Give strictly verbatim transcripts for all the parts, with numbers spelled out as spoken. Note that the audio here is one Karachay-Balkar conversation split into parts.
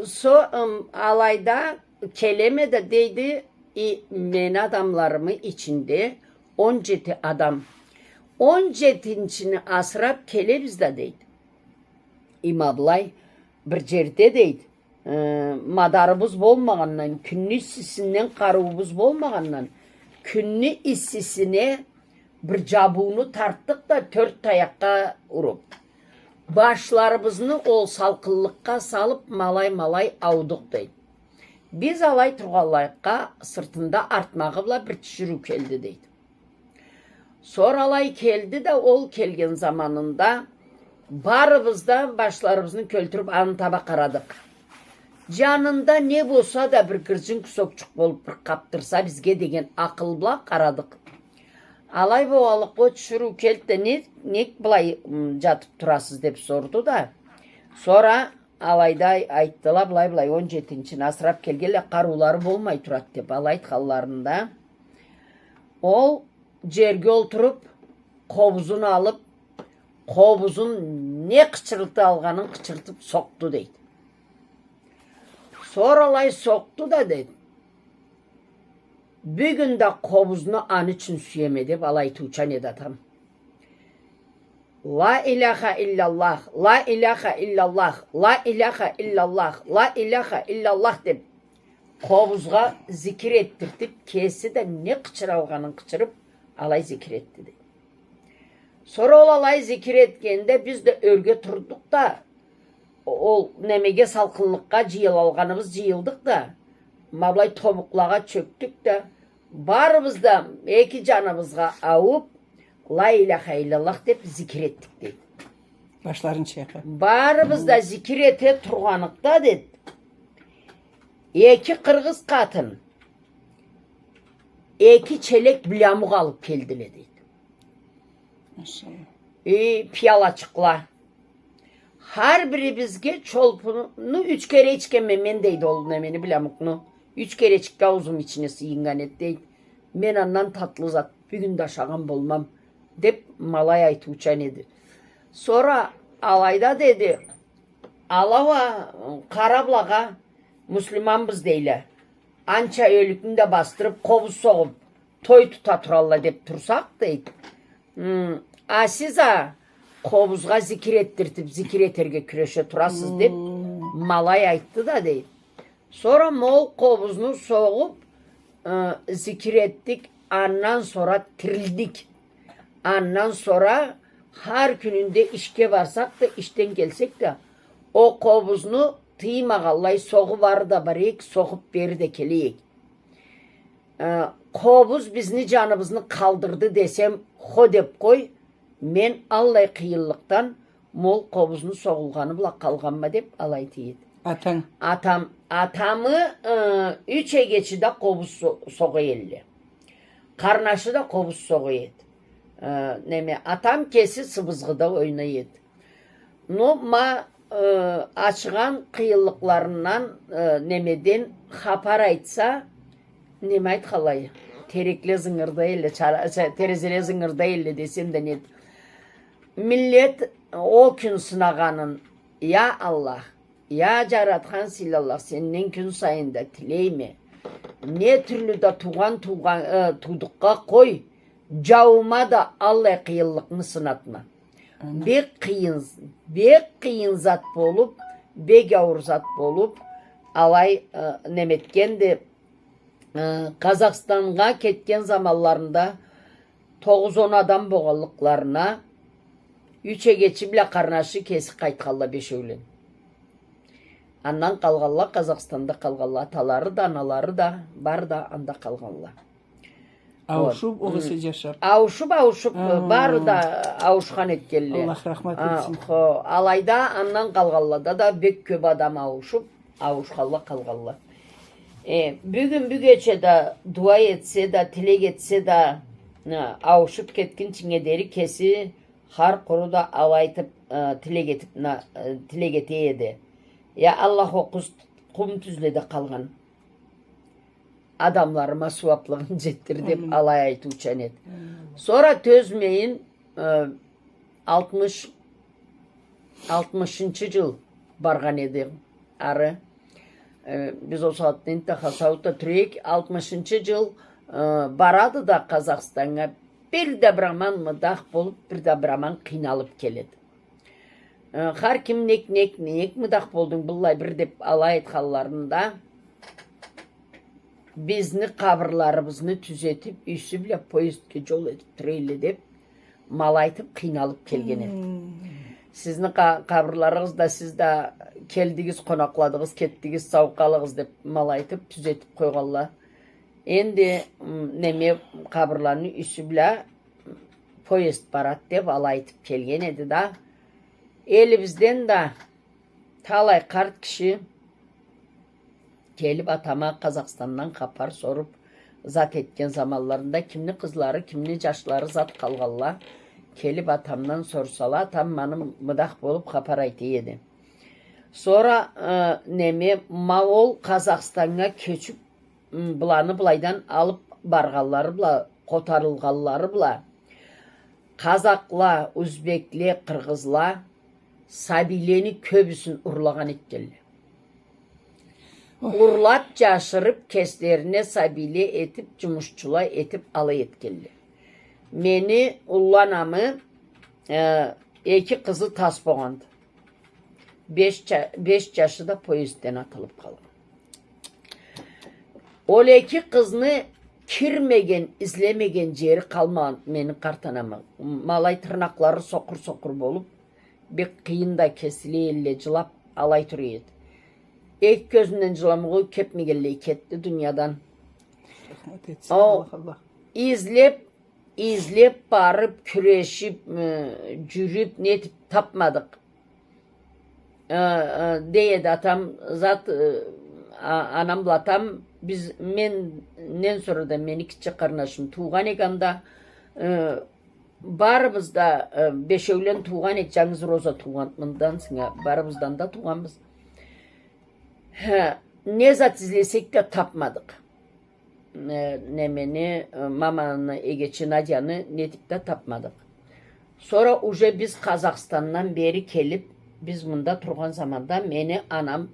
Со-, ым, алайда келеме да, дейди, и мени адамларымы ичинде он джети адам. Он джетинчини асыраб келебиз да, дейди. И ма былай бир джерде, дейди, э, мадарыбыз болмагъандан, кюнню иссисинден къарыуубуз болмагъандан, кюнню иссисине бир джабыуну тартдыкъ да, тёрт таякъгъа уруб, башларыбызны ол салкъынлыкъгъа салыб, малай-малай аудукъ, дейди. Биз алай тургъанлайыкъгъа, сыртында артмагъы бла бир тиширыу келди, дейди. Сора алай келди да, ол келген заманында барыбыз да башларыбызны кёлтюрюб, аны таба къарадыкъ. Джанында не болса да бир гырджын кусокчукъ болуб бир къаб турса бизге деген акъыл бла къарадыкъ. Алай болгъанлыкъгъа, ол тиширыу келди да, не, нек былай, м, джатыб турасыз, деб сорду да. Сора алайда ай-, айтдыла, былай-былай, он джетинчини асыраб келгенле, къарыулары болмай турады, деб, алай айтханларында, ол джерге олтуруб, къобузун алыб, къобузун не къычырылты алгъанын къычыртыб сокъду, дейди. Сора алай сокъду да, дейди. Бюгюн да къобузну аны ючюн сюеме, деб, алай айтыучан эди атам. Ла иляха илляллах, ла иляха илляллах, ла иляха илляллах, ла иляха илляллах, деб, къобузгъа зикир этдиртиб, кеси да не къычыралгъанын къычырыб, алай зикир этди, дейди. Сора ол алай зикир этгенде, биз да ёрге турдукъ да, ол немеге, салкъынлыкъгъа джыйылалгъаныбыз джыйылдыкъ да, ма былай тобукълагъа чёкдюк да, барыбыз да эки джаныбызгъа аууб, ла иляха илляллах деб зикир этдик, дейди. Башларын чайкъаб. Барыбыз да зикир эте тургъаныкъда, дейди, эки къыргъыз къатын эки челек блямукъ алыб келдиле, дейди. Машаллах. Э, пиялачыкъла. Хар бирибизге чолпуну юч кере ичгенме мен, дейди, ол немени, блямукъну. Юч керечикге ауузум ичине сыйыннган эди, дейди. Мен андан татлы зат бюгюн да ашагъан болмам, деб, ма алай айтыучан эди. Сора алайда, деди, ала уа, къара былагъа, муслиманбыз дейле. Анча ёлюкню да басдырыб, къобуз согъуб, той тута туралла деб турсакъ, дейди. М, а сиз а къобузгъа зикир этдиртиб, зикир этерге кюреше турасыз деб, ма алай айтды да, дейди. Сора ма ол къобузну согъуб, ы, зикир этдик, андан сора тирилдик. Андан сора хар кюнюнде ишге барсакъ да, ишден келсек да, ол къобузну тыймагъанлай согъуб ары да бара эдик, согъуб бери да келе эдик. Э, къобуз бизни джаныбызны къалдырды десем, хо деб къой, мен аллай къыйынлыкъдан ма ол къобузну согъулгъаны бла къалгъанма, деб алай айтады. Атанг? Атам, атамы, э, юч эгечи да къобуз со-, согъа эдиле. Къарнашы да къобуз согъа эди. Э, неме, атам кеси сыбызгъыда ойнай эди. Но ма, э, ачыгъан къыйынлыкъларындан, э, немеден хапар айтса, неме айтханлай, терекле зынгырдай элле, чара-, ча-, терезеле зынгырдай элле десем да неди. Миллет ол кюн сынагъанын, я Аллах, я Джаратхан сыйлы Аллах, сенден кюн сайын да тилейме. Не тюрлю да туугъан, туугъан, э, туудукъгъа къой, джауума да аллай къыйынлыкъны сынатма. Амин. Бек къыйын, бек къыйын зат болуб, бек ауур зат болуб, алай, э, неметгенди, э, Къазахстаннга кетген заманларында тогъуз-он адам болгъанлыкъларына, юч эгечи бла къарнашы кеси къайтханла бешеулен. Андан къалгъанла, Къазахстанда къалгъанла, аталары да, аналары да, бары да анда къалгъанла. Ауушуб, огъесе джашаб? Ауушуб, ауушуб, бары да ауушхан этгенле. Аллах рахмат этсин. Хо, алайда андан къалгъанлада да бек кёб адам ауушуб, ауушханла къалгъанла. Э, бюгюн, бюгече да дуа этсе да, тилек этсе да, э, ауушуб кетгинчинге дери кеси хар къуру да алай айтыб, э, тилек этиб, на-, э, тилек эте эди. Я Аллах, о къуз-, къум тюзледе къалгъан адамларыма сууаблыгъын джетдир деб алай айтыучан эди. Амин. Сора тёзмейин, э, алтмыш, алтмышынчы джыл баргъан эди ары. Э, биз ол сагъатда энтта Хасаутда тюрюк, алтмышынчы джыл, э, барады да Къазахстаннга, бир да бир аман мыдах болуб, бир да бир аман къыйналыб келеди. Э, хар ким нек, нек, нек мыдах болдунг быллай бир деб алай айтханларында, бизни къабырларыбызны тюзетиб, юсю бла поездге джол этиб тура эдиле деб, ма алай айтыб, къыйналыб келген эди. Хм. Сизни къа-, къабырларыгъыз да, сиз да келдигиз, къонакъладыгъыз, кетдигиз, сау къалыгъыз деб, ма алай айтыб, тюзетиб къойгъанла. Энди, м, неме, къабырланы юсю бла поезд барад деб, алай айтыб келген эди да. Элибизден да талай къарт киши келиб атама Къазахстандан хапар соруб, зат этген заманларында кимни къызлары, кимни джашлары зат къалгъанла, келиб атамдан сорсала, атам ма аны мыдах болуб хапар айта эди. Сора, э, неме, ма ол Къазахстаннга кёчюб, м, быланы былайдан алыб баргъанлары бла, къотарылгъанлары бла, къазахла, узбекле, къыргъызла сабийлени кёбюсюн урлагъан этгенле. Ой. Урлаб, джашырыб, кеслерине сабийле этиб, джумушчула этиб алай этгенле. Мени уллу анамы, э, эки къызы тас богъанды. Беш джа-, беш джашы да поездден атылыб къалгъан. Ол эки къызны кирмеген, излемеген джери къалмагъан мени къарт анамы. Ма алай тырнакълары сокъур-сокъур болуб, бек къыйын да кесиле эдиле, джылаб алай тура эди. Эки кёзюнден джыламукъ кепмегенлей кетди дуниядан. Рахмат этсин, Аллах, Аллах. Излеб, излеб барыб, кюрешиб, э, джюрюб, нетиб табмадыкъ. Э, э, дей эди атам, зат, э, а-, анам бла атам, биз, менден сора да мени кичи къарнашым туугъан эди анда, э, барыбыз да, э, бешеулен туугъан эдик, джангыз Роза туугъан, мындан сора барыбыздан да туугъанбыз. Хе, не зат излесек да табмадыкъ. Э, немени, э, маманы, эгечи Надяны нетиб да табмадыкъ. Сора уже биз Къазахстандан бери келиб, биз мында тургъан заманда мени анам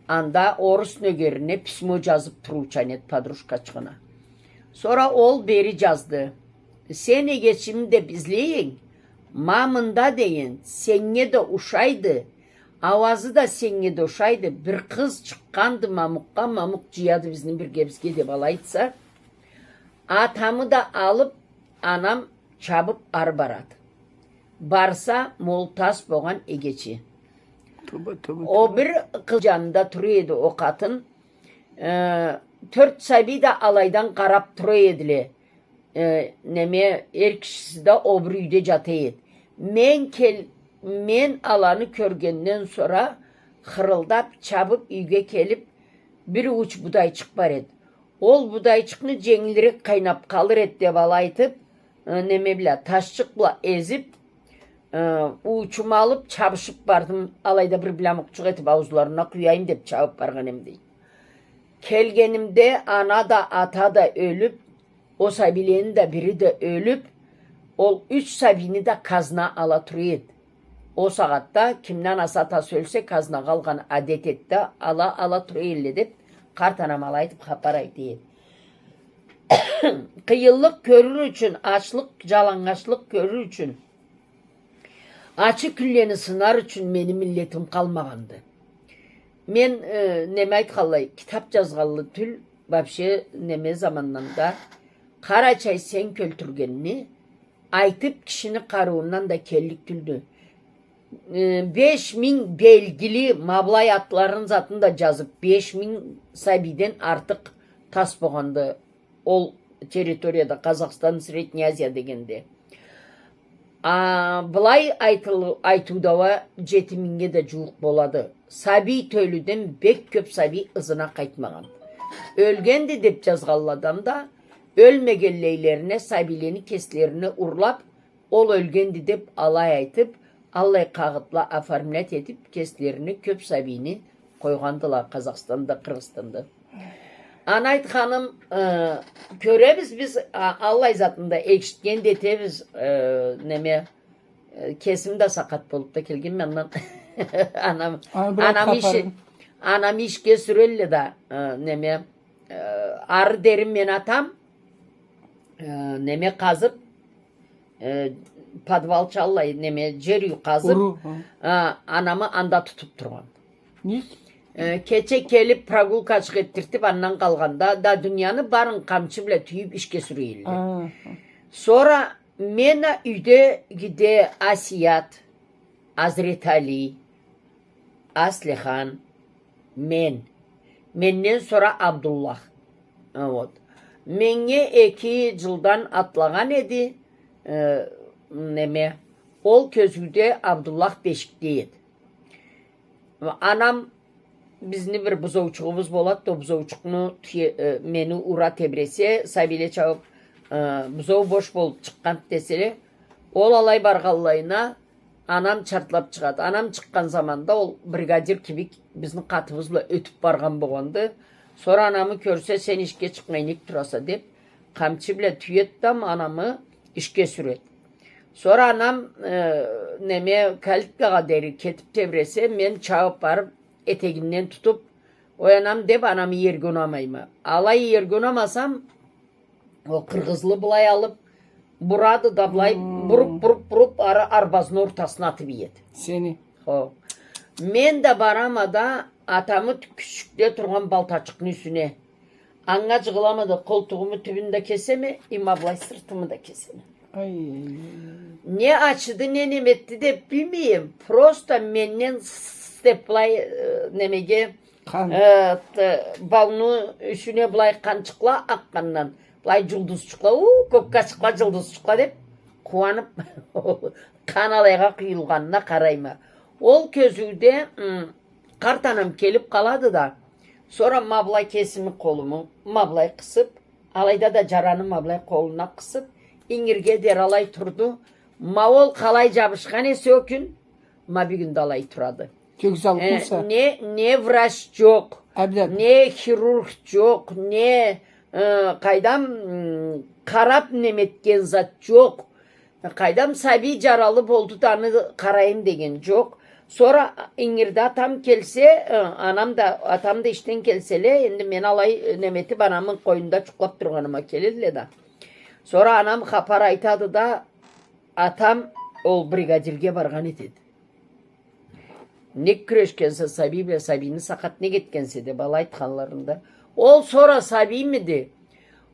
анда орус нёгерине письмо джазыб туруучан эди, подружкачыгъына. Сора ол бери джазды. Сен эгечими деб излейинг, ма мында деген, сеннге да ушайды, ауазы да сеннге да ушайды, бир къыз чыкъгъанды Мамукъгъа, Мамукъ джыяды бизни биргебизге деб алай айтса, атамы да алыб, анам чабыб ары барады. Барса, ма ол тас богъан эгечи. Тоба, тоба, О тоба. Бир къыз джанында тура эди о къатын. Э, тёрт сабий да алайдан къараб тура эдиле. Э, неме, эр кишиси да о бир юйде джата эди. Мен кел-, мен аланы кёргенден сора хырылдаб, чабыб, юйге келиб, бир ууч будайчыкъ бар эди. Ол будайчыкъны дженгилирек къайнаб къалыр эди деб алай айтыб, э, неме бла, ташчыкъ бла эзиб, э, уучуму алыб, чабышыб бардым, алайда бир бламукъчукъ этиб ауузларына къуяйым деб чабыб баргъан эдим, дейди. Келгенимде ана да, ата да ёлюб, о сабийлени да бири да ёлюб, ол юч сабийни да казна ала тура эди. О сагъатда кимни анасы, атасы ёлсе, казнагъа алгъан адет эди да, ала, ала тура эдиле деб, къарт анам алай айтыб хапар айта эди. Къыйынлыкъ кёрюр ючюн, ачлыкъ, джаланнгачлыкъ кёрюр ючюн, ачы кюнлени сынар ючюн мени миллетим къалмагъанды. Мен, э, неме айтханлай, китаб джазгъанлы тюл, вообще, неме замандан да, Къарачай, сен кёлтюргенни, айтыб, кишини къарыуундан да келлик тюлдю. Э, беш минг белгили, ма былай атларын, затын да джазыб, беш минг сабийден артыкъ тас богъанды ол территорияда, Къазахстан, Средняя Азия дегенде. А, былай айтыл-, айтыуда уа джети мингнге да джууукъ болады. Сабий тёлюден бек кёб сабий ызына къайтмагъан. Ёлгенди деб джазгъанладан да, ёлмегенлейлерине сабийлени кеслерине урлаб, ол ёлгенди деб алай айтыб, аллай къагъытла оформлять этиб, кеслерине кёб сабийни къойгъандыла Къазахстанда, Къыргъызстанда. Аны айтханым, э, кёребиз биз, а, аллай затны да эшитген да этебиз, э, неме, э, кесим да сакъат болуб да келгенме андан. Анам, Аны бир анам иши, хапарын. Анамы ишге сюрелле да, э, неме, э, ары дери мен атам, э, неме къазып, э, подвалча аллай, неме, джер юй къазып, уруу, хы, э, анамы анда тутуп тургъан. Не? Э, кече келип, прогулкачыкъ этдиртип, андан къалгъанда да дунияны барын къамчы бла тюйюп ишге сюрелле. А, хы. Сора мен а юйдегиде Асият, Азретали, Аслихан, мен. Менден сора Абдуллах. А, вот. Меннге эки джылдан атлагъан эди, э, неме, ол кёзюуде Абдуллах бешикде эди. Анам, бизни бир бузоучугъубуз болады да, ол бузоучукъну тюе-, э, мени ура тебресе, сабийле чабып, э, бузоу бош болуп чыкъгъанды деселе, ол алай баргъанлайына, анам чартлап чыгъады. Анам чыкъгъан заманда ол бригадир кибик бизни къатыбыз бла ётюп баргъан болгъанды. Сора анамы кёрсе, сен ишге чыкъмай нек тураса деп, къамчы бла тюеди да анамы ишге сюреди. Сора анам, э, неме, калиткагъа дери кетип тебресе, мен чабып барып, этегинден тутуп, ой, анам деп, анамы иерге унамайма. Алай иерге унамасам, ол къыргъызлы былай алып, бурады да былай, буруп, буруп, буруп, ары арбазны ортасына атып иеди. Сени? Хо. Мен да барама да, атамы кючюкде тургъан балтачыкъны юсюне. Анга джыгъылама да, къолтугъуму тюбюн да кесеме, и ма былай сыртымы да кесеме. Ай, ай, ай, ай. Не ачыды, не неметди деп билмейме. Просто менден с-, деп былай, э, немеге, къан, э, т-, бауну юсюне былай къанчыкъла акъгъандан, былай джулдузчукъла, уу, кёкге чыкъла, джулдузчукъла деп, къууанып, къан алайгъа къуюлгъанына къарайма. Ол кёзюуде, м, къарт анам келип къалады да, сора ма былай кесими къолуму, ма былай къысып, алайда да джараны ма былай къолуна къысып, ингирге дери алай турду. Ма ол къалай джабышхан эсе ол кюн, ма бюгюн да алай турады. Кёк залкъмыса? Э, не, не врач джокъ, не хирург джокъ, не, э, къайдам, м, къарап неметген зат джокъ. Къайдам, сабий джаралы болду да, аны къарайым деген джокъ. Сора ингирде атам келсе, э, анам да, атам да ишден келселе, энди мен алай, э, неметип, анамы къойнунда джукълап тургъаныма келелле да. Сора анам хапар айтады да, атам ол бригадирге баргъан этеди. Нек кюрешгенсе сабий бла, сабийни сакъат нек этгенсе деп алай айтханларында. Ол сора сабиймиди?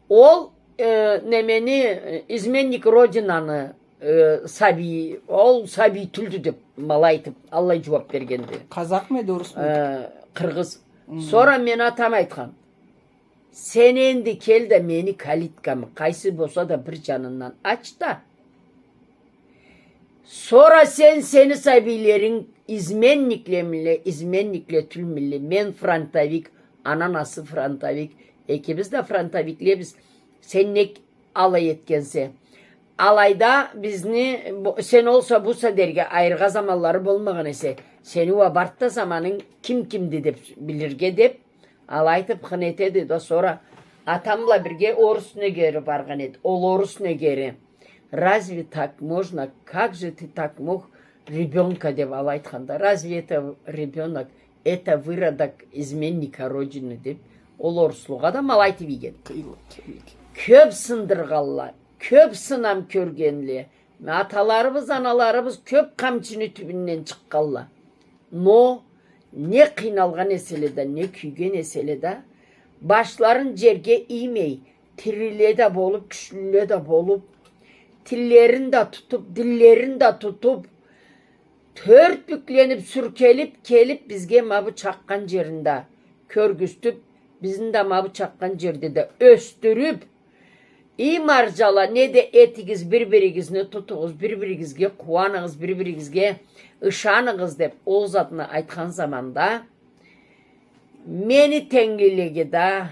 Ол, э, немени, э, изменник Родинаны, э, сабийи, ол сабий тюлдю деп, ма алай айтып, аллай джууап бергенди. Къазахмы эди, орусму эди? Э, къыргъыз. Хы. Сора мен атам айтхан. Сен энди кел да мени калиткамы, къайсы болса да бир джанындан ач да. Сора сен, сени сабийлеринг изменниклемиле, изменникле тюлмюле, мен фронтовик, ананасы фронтовик, экибиз да фронтовиклебиз, сен нек алай этгенсе. Алайда бизни, бу-, сен олса-буса дерге айыргъа заманлары болмагъан эсе, сени уа барт да заманынг ким кимди деп билирге деп, алай айтып хын этеди да, сора атам бла бирге орус нёгери баргъан эди. Ол орус нёгери: «Разве так можно? Как же ты так мог ребёнка?» — деп алай айтханда. «Разве это ребёнок? Это выродок изменника Родины», — деп, ол оруслугъа да ма алай айтып ийген. Къыйынлы, кёп, кёп сындыргъанла, кёп сынам кёргенле. Аталарыбыз, аналарыбыз кёп къамчыны тюбюнден чыкъгъанла. Но не къыйналгъан эселе да, не кюйген эселе да, башларын джерге иймей, тириле да болуп, кючлюле да болуп, тиллерин да тутуп, диллерин да тутуп, тёрт бюкленип, сюркелип келип, бизге ма бу чакъгъан джерин да кёргюзтюп, бизни да ма бу чакъгъан джерде да ёсдюрюп, и марджала, не да этигиз, бир-биригизни тутугъуз, бир-биригизге къууаныгъыз, бир-биригизге ышаныгъыз деп, ол затны айтхан заманда, мени тенглилеге да,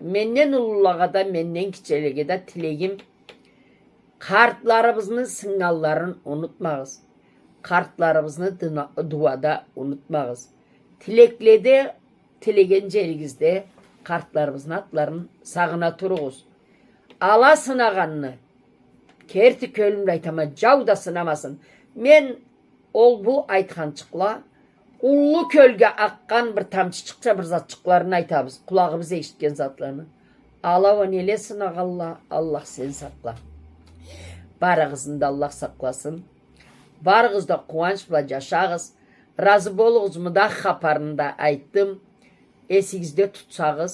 менден уллулагъа да, менден кичилеге да тилегим: къартларыбызны сыннганларын унутмагъыз. Къартларыбызны дына-, дууада унутмагъыз. Тилекледе, тилеген джеригизде къартларыбызны атларын сагъына туругъуз. Ала сынагъанны, керти кёлюм бла айтама, джау да сынамасын. Мен ол-бу айтханчыкъла, Уллу кёлге акъгъан бир тамчычыкъча бир затчыкъларын айтабыз, къулагъыбыз эшитген затланы. Ала уа неле сынагъанла, Аллах, сен сакъла. Барыгъызны да Аллах сакъласын. Барыгъыз да къууанч бла джашагъыз. Разы болугъуз, мында хапарында айтдым. Эсигизде тутсагъыз,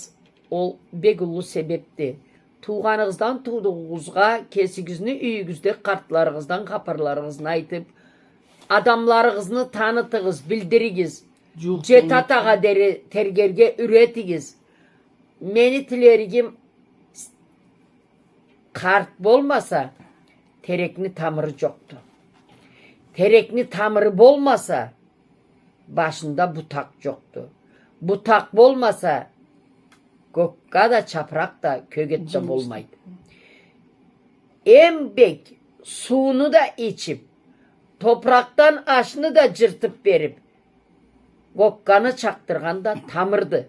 ол бек уллу себепди. Туугъаныгъыздан туудугъугъузгъа, кесигизни юйюгюзде къартларыгъыздан хапарларыгъызны айтып, адамларыгъызны танытыгъыз, билдиригиз. Джууукъ джети джангы атагъа дери тергерге юретигиз. Мени тилеригим, къарт болмаса, терекни тамыры джокъду. Терекни тамыры болмаса, башында бутакъ джокъду. Бутакъ болмаса, кёкге да чапыракъ да, кёгет да болмайды. Эм бек сууну да ичип, топуракъдан ашны да джыртып берип, кёкганы чакъдыргъан да тамырды.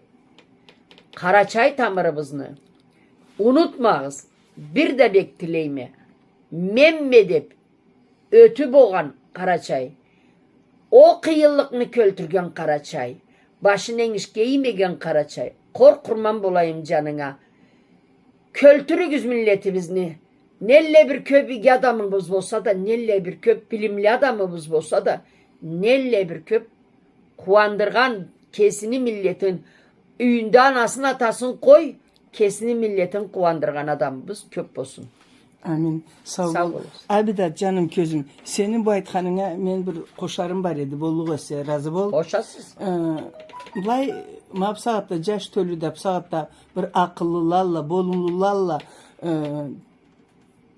Къарачай тамырыбызны унутмагъыз, бир да бек тилейме. Менме деп ётюп болгъан Къарачай, ол къыйынлыкъны кёлтюрген Къарачай, башын энгишге иймеген Къарачай, къор-къурман болайым джанынга. Кёлтюрюгюз миллетибизни. Нелле бир кёп иги адамыбыз болса да, нелле бир кёп билимли адамыбыз болса да, нелле бир кёп къууандыргъан кесини миллетин, юйюнде анасын, атасын къой, кесини миллетин къууандыргъан адамыбыз кёп болсун. Амин. Сау бол. Сау болугъуз. Абидат, джаным, кёзюм, сени бу айтханынга мен бир къошарым бар эди, боллукъ эсе, разы бол. Къошасыз. Э, былай, ма бусагъатда джаш тёлю да, бусагъатда бир акъыллылалла, болумлулалла, э,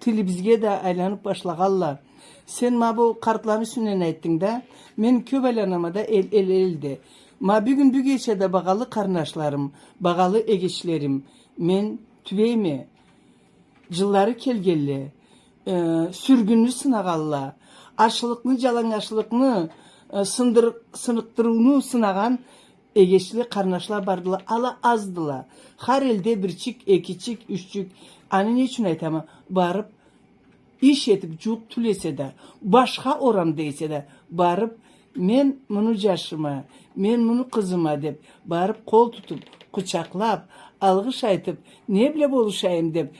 тилибизге да айланып башлагъалла. Сен ма бу къартланы юсюнден айтдынг да, мен кёп айланама да эл, эл, элде. Ма бюгюн, бюгече да, багъалы къарнашларым, багъалы эгечлерим, мен тюбейме. Джыллары келгенле, э, сюргюнню сынагъанла, ачлыкъны, джалангачлыкъны, э, сындыр-, сыныкъдырыуну сынагъан эгечле, къарнашла бардыла, ала аздыла. Хар элде бирчик, экичик, юччюк. Аны не ючюн айтама? Барып, иш этип, джууукъ тюл эсе да, башха орамда эсе да, барып, мен муну джашыма, мен муну къызыма деп, барып, къол тутуп, къучакълап, алгъыш айтып, не бла болушайым деп,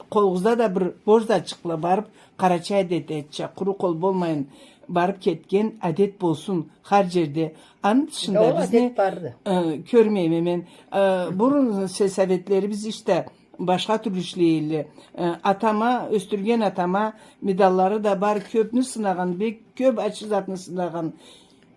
къолугъузда да бир бош затчыкъ бла барып, къарачай адетча, къуру къол болмайын, барып кетген адет болсун хар джерде. Аны тышында бизни, э, кёрмейме мен. Э, бурун сельсоветлерибиз ишде башха тюрлю ишлей элле. Э, атама, ёсдюрген атама медаллары да бар, кёпню сынагъан, бек кёп ачы затны сынагъан.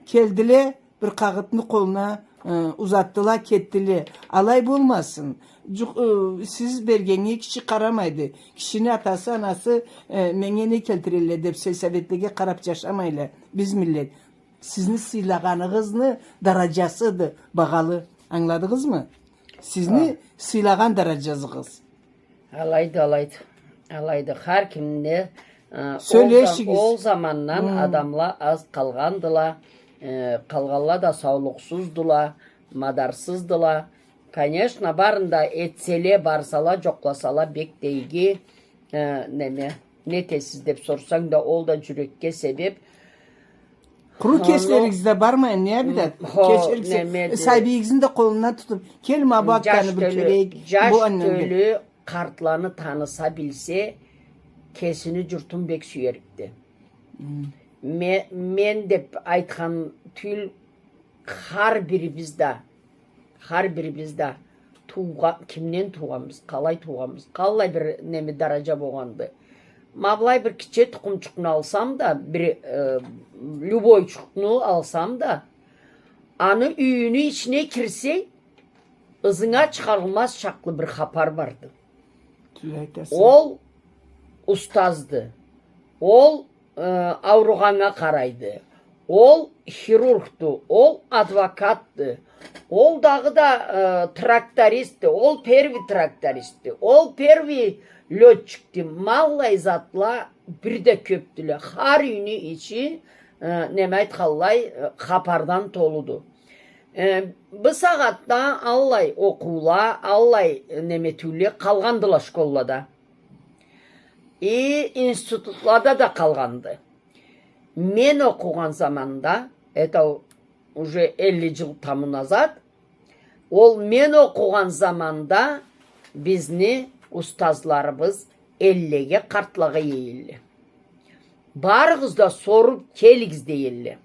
Келдиле, бир къагъытны къолуна, э, узатдыла, кетдиле. Алай болмасын. Джукъ-, э, сиз бергеннге киши къарамайды. Кишини атасы, анасы, э, меннге не келтирелле деп, сельсоветлеге къарап джашамайла биз миллет. Сизни сыйлагъаныгъызны дараджасыды багъалы. Ангыладыгъызмы? Сизни сыйлагъан дараджазыгъыз. Алайды, алайды. Алайды. Хар кимни, э, ол зам-, ол замандан адамла аз къалгъандыла, э, къалгъанла да саулукъсуздула, мадарсыздыла. Конечно, барын да этселе, барсала, джокъласала, бек да иги, э, неме, нетесиз деп сорсанг да, ол да джюрекге себеп. Къуру кеслеригизде бармайын, не Абидат? Кеслеригизде, сабийигизни да къолундан тутуп, кел, ма бу акъгъаны бир кёрейик, бу аннан кел. Джаш тёлю къартланы таныса билсе, кесини джуртун бек сюерикди. Ме-, мен деп айтхан тюл, хар бирибиз да, хар бирибиз да туугъа-, кимден туугъанбыз, къалай туугъанбыз, къаллай бир неме дараджа болгъанды. Ма былай бир киче тукъумчукъну алсам да, бир, э, любойчукъну алсам да, аны юйюню ичине кирсенг, ызынга чыгъарылмаз чакълы бир хапар барды. Тюз айтаса. Ол устазды. Ол э, ауругъаннга къарайды. Ол хирургду, ол адвокатды, ол дагъыда, э, трактористди, ол первый трактористди, ол первый лётчикди. Ма аллай затла бир да кёпдюле. Хар юйню ичи, э, неме айтханлай, э, хапардан толуду. Э, бусагъатда аллай окъуула, аллай, э, неме этиуле къалгъандыла школлада. И институтлада да къалгъанды. Мен окъугъан заманда, это, уже элли джыл таму назад, ол мен окъугъан заманда бизни устазларыбыз эллиге, къартлагъа иелле. Барыгъыз да соруб келигиз, дейелле.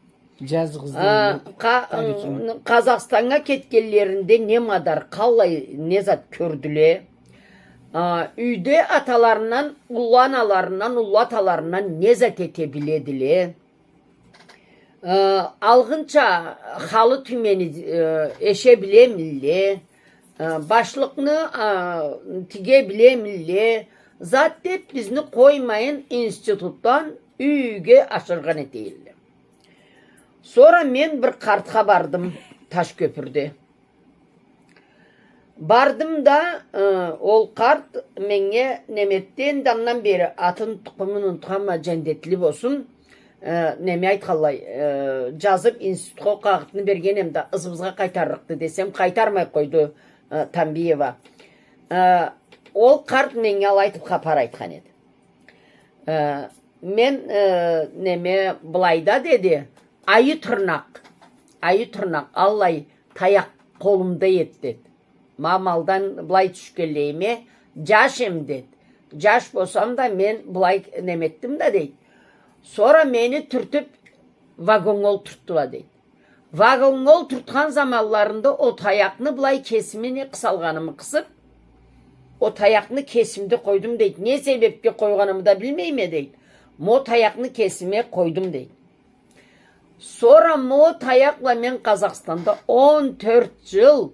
Джазыгъыз, дейелле. Къа-, Къазахстаннга кетгенлеринде не мадар, къаллай, не зат кёрдюле? А, юйде аталарындан, уллу аналарындан, уллу аталарындан не зат эте биледиле? А, алгъынча халы тюймени, э, эше билемиле? А, башлыкъны, а, тиге билемиле? Зат деб бизни къоймайын институтдан юйге ашыргъан этелле. Сора мен бир къартха бардым Ташкёпюрде. Бардым да, э, ол къарт меннге неме этди, энди андан бери атын, тукъумун унутханма, джандетли болсун. Э, неме айтханлай, э, джазыб институтха къагъытны берген эм да, ызыбызгъа къайтарырыкъды десем, къайтармай къойду, э, Тамбиева. Э, ол къарт меннге алай айтыб хапар айтхан эди. Э, мен, э, неме, былайда, деди, айы тырнакъ, айы тырнакъ, аллай таякъ къолумда эди, деди. Ма малдан былай тюшгенлейиме, джаш эм, деди. Джаш болсам да, мен былай неме этдим да, дейди. Сора мени тюртюб вагоннга олтуртдула, дейди. Вагоннга олтуртхан заманларында о таякъны былай кесиме не къысалгъанымы къысыб, о таякъны кесимде къойдум, дейди. Не себебге къойгъанымы да билмейме, дейди. Ма о таякъны кесиме къойдум, дейди. Сора ма о таякъла мен Къазахстанда он тёрт джыл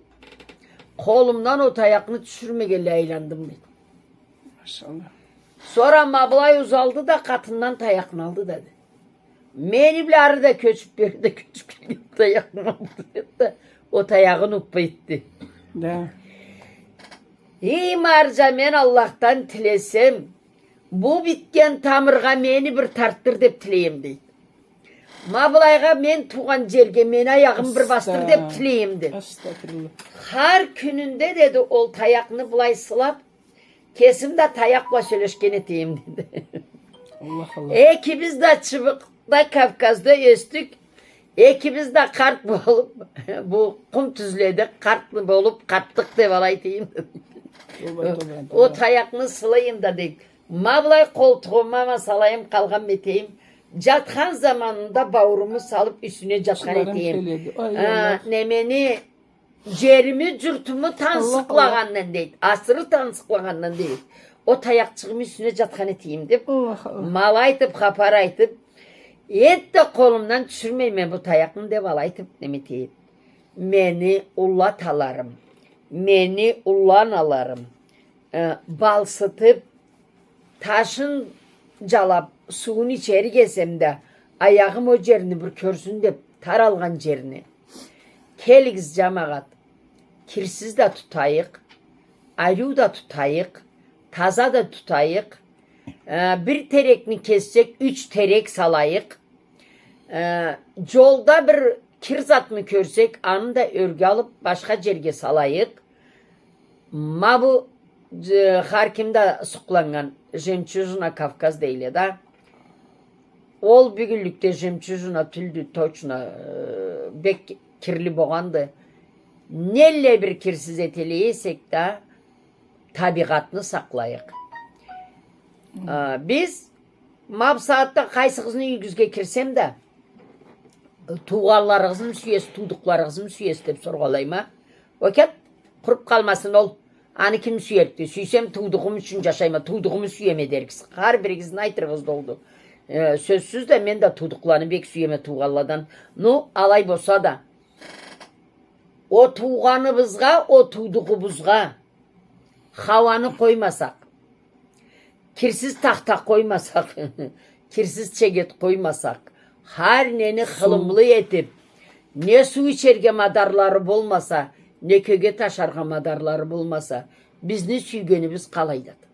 къолумдан о таякъны тюшюрмегенлей айландым, дейди. Машалла. Сора ма былай узалды да, къатындан таякъны алды да, дейди. Мени бла ары да кёчюб, бери да кёчюб келген таякъны алды, дейди да, о таягъын уппа этди. Да. Эй, марджа, мен Аллахдан тилесем, бу битген тамыргъа мени бир тартдыр деб тилейме, дейди. Ма былайгъа, мен туугъан джерге мени аягъым бир басдыр деб тилейме, дейди. Астагъфируллах. Хар кюнюнде, деди, ол таякъны былай сылаб, кесим да таякъ бла сёлешген этейим, деди. Аллах, Аллах. Экибиз да Чыбыкъда, Кавказда ёсдюк. Экибиз да къарт болуб, бу къум тюзледе къарт болуб къатдыкъ деб алай этейим. Тоба, тоба, тоба. О таякъны сылайым да, дейди. Ма былай къолтугъума ма салайым, къалгъан этейим. Джатхан заманында баууруму салыб юсюне джатхан этейим. Суларым келеди. Ай, Аллах. Немени, джерими, джуртуму тансыкълагъандан, дейди. Асыры тансыкълагъандан, дейди. О таякъчыгъымы юсюне джатхан этейим деб, Аллах, Аллах. Ма алай айтыб, хапар айтыб, энтда къолумдан тюшюрмейме бу таякъны деб, алай айтыб, неме этейим. Мени уллу аталарым, мени уллу аналарым, э, балсытыб, ташын джалаб, сууун ичерик эсем да, аягъым о джерни бир кёрсюн деб, таралгъан джерни. Келигиз, джамагъат, кирсиз да тутайыкъ, ариу да тутайыкъ, таза да тутайыкъ. Э, бир терекни кессек, юч терек салайыкъ. Э, джолда бир кир затны кёрсек, аны да ёрге алыб, башха джерге салайыкъ. Ма бу, дж-, хар ким да сукъланнган, «Жемчужина Кавказ» дейле да. Ол бюгюнлюкде жемчужина тюлдю, точно, э, бек кирли болгъанды. Нелле бир кирсиз этелей эсек да, табигъатны сакълайыкъ. А, биз, ма бусагъатда къайсыгъызны юйюгюзге кирсем да, туугъанларыгъызмы сюесиз, туудукъларыгъызмы сюесиз деб соргъанлайма. Окет, къуруб къалмасын ол. Аны ким сюерикди? Сюйсем, туудугъум ючюн джашайма, туудугъуму сюеме дериксиз. Хар биригизни айтырыгъыз да олду. Э, сёзсюз да, мен да туудукъланы бек сюеме туугъанладан. Ну, алай болса да, о туугъаныбызгъа, о туудугъубузгъа хауаны къоймасакъ, кирсиз тахта къоймасакъ, кирсиз чегет къоймасакъ, хар нени хылымлы этиб, не суу ичерге мадарлары болмаса, не кёге ташаргъа мадарлары болмаса, бизни сюйгенибиз къалайдады?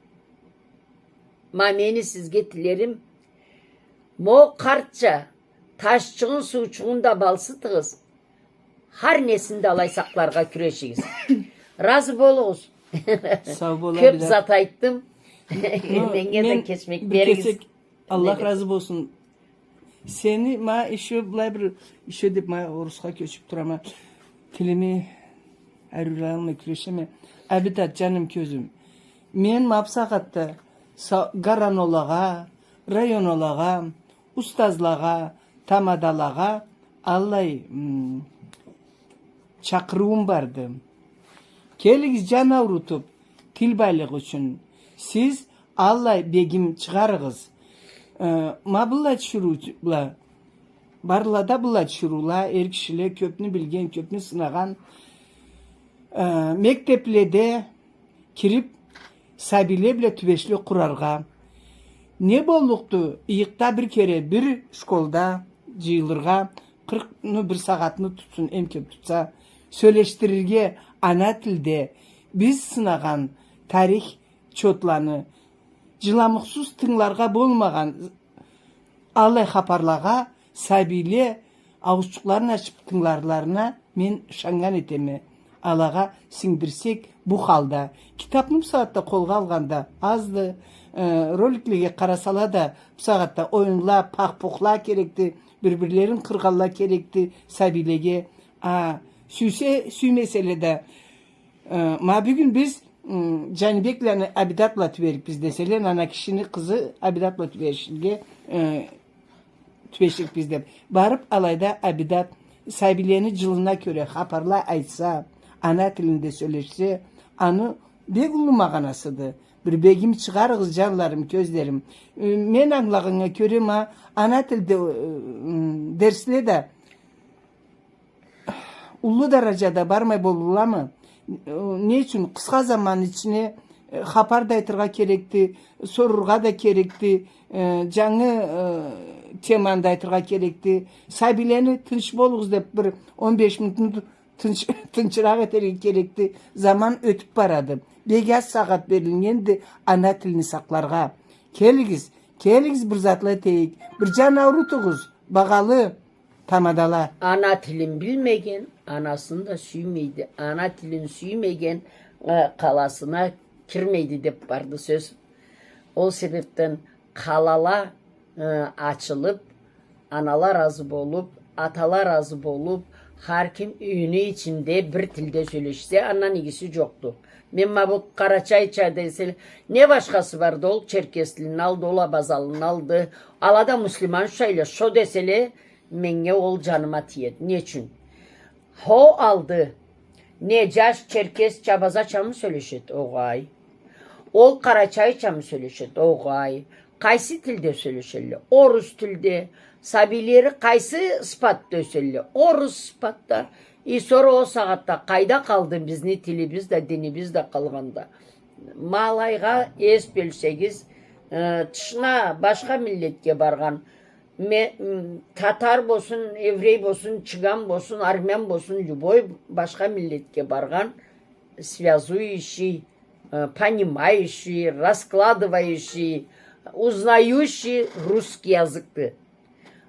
Ма мени сизге тилерим, ма о къартча, ташчыгъын, суучугъун да балсытыгъыз. Хар несин да алай сакъларгъа кюрешигиз. Разы болугъуз. Сау бол, Абида. Кёб зат айтдым. Меннге да кечмек беригиз. Аллах разы болсун. Сени ма ещё былай бир, ещё деп ма орусха кёчюп турама. Тилими ариулай алмай кюрешеме. Абидат, джаным, кёзюм. Мен ма бусагъатда са-, гаранолагъа, районолагъа, устазлагъа, тамадалагъа аллай, м, чакъырыуум барды. Келигиз, джан аурутуп, тил байлыгъы ючюн. Сиз аллай бегим чыгъарыгъыз. Э, ма быллай тиширыу бла, барла да быллай тиширыула, эр кишиле, кёпню билген, кёпню сынагъан, э, мектепледе кирип, сабийле бла тюбешли къураргъа. Не боллукъду, ыйыкъда бир кере бир школда джыйылыргъа, къыркъ, ну, бир сагъатны тутсун, эм кёп тутса, сёлешдирирге ана тилде биз сынагъан тарих чотланы, джыламукъсуз тынгыларгъа болмагъан аллай хапарлагъа сабийле ауузчукъларын ачып тынгыларларына мен ышаннган этеме. Алагъа сингдирсек бу халда. Китапны бусагъатда къолгъа алгъанда азды, э, роликлеге къарасала да, бусагъатда оюнла, пах-пухла керекди, бир-бирлерин къыргъанла керекди сабийлеге. А, сюйсе, сюймеселе да, э, ма бюгюн биз, м, Джанибекланы Абидат бла тюберикбиз деселе, ана кишини къызы Абидат бла тюбеширге, э, тюбеширикбиз деп. Барып, алайда Абидат сабийлени джылына кёре хапарла айтса, ана тилинде сёлешсе, аны бек уллу магъанасыды. Бир бегим чыгъарыгъыз, джанларым, кёзлерим. Э, мен ангылагъаннга кёре, ма ана тилде, э, м, дерсле да уллу дараджада бармай болурламы? Э, не ючюн? Къысха заман ичине, э, хапар да айтыргъа керекди, сорургъа да керекди, э, джангы, э, теманы да айтыргъа керекди. Сабийлени тынч болугъуз деп бир он беш минутну тынч-, тынчыракъ этерге керекди. Заман ётюп барады. Бек аз сагъат берилгенди ана тилни сакъларгъа. Келигиз, келигиз, бир затла этейик. Бир джан аурутугъуз, багъалы тамадала. Ана тилин билмеген, анасын да сюймейди. Ана тилин сюймеген, э, къаласына кирмейди деп барды сёз. Ол себепден къалала, э, ачылып, анала разы болуп, атала разы болуп, хар ким юйюню ичинде бир тилде сёлешсе, андан игиси джокъду. Мен ма бу къарачайча десе, не башхасы барды, ол черкес тилин алды, ол абазалыны алды. Ала да муслиманчайла, шо деселе, меннге ол джаныма тиеди. Не ючюн? Хо, алды. Не, джаш черкесча, абазачамы сёлешеди? Огъай. Ол къарачайчамы сёлешеди? Огъай. Къайсы тилде сёлешелле? Орус тилде. Сабийлери къайсы сыпатда ёселле? Орус сыпатда. И сора ол сагъатда къайда къалды бизни тилибиз да, динибиз да къалгъанда? Ма алайгъа эс бёлсегиз, э, тышына, башха миллетге баргъан, ме-, м, татар болсун, еврей болсун, чыган болсун, армян болсун, любой башха миллетге баргъан, связующий, э, понимающий, раскладывающий, узнающий русский языкды.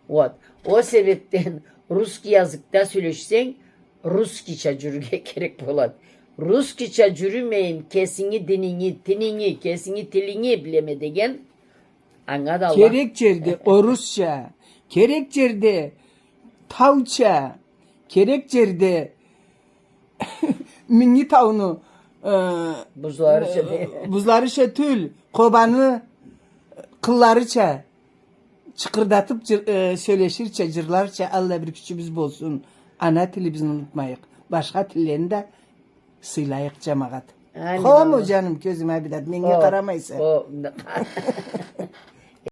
Вот. Ол себепден русский языкда сёлешсенг, русскийча джюрюрге керек болады. Русскийча джюрюмейин, кесинги дининги, тилинги, кесинги тилинги билеме деген, анга да Аллах. Керек джерде орусча, керек джерде тауча, керек джерде Минги тауну, э, бузларыча э, дей. Бузларыча тюл, Къобаны къылларыча чыкъырдатып джыр-, э, сёлеширча, джырларча, аллай бир кючюбюз болсун. Ана тилибизни унутмайыкъ. Башха тиллени да сыйлайыкъ, джамагъат. Амин, Аллах. Хо, джаным, кёзюм, Абидат, меннге къарамайса. О, о.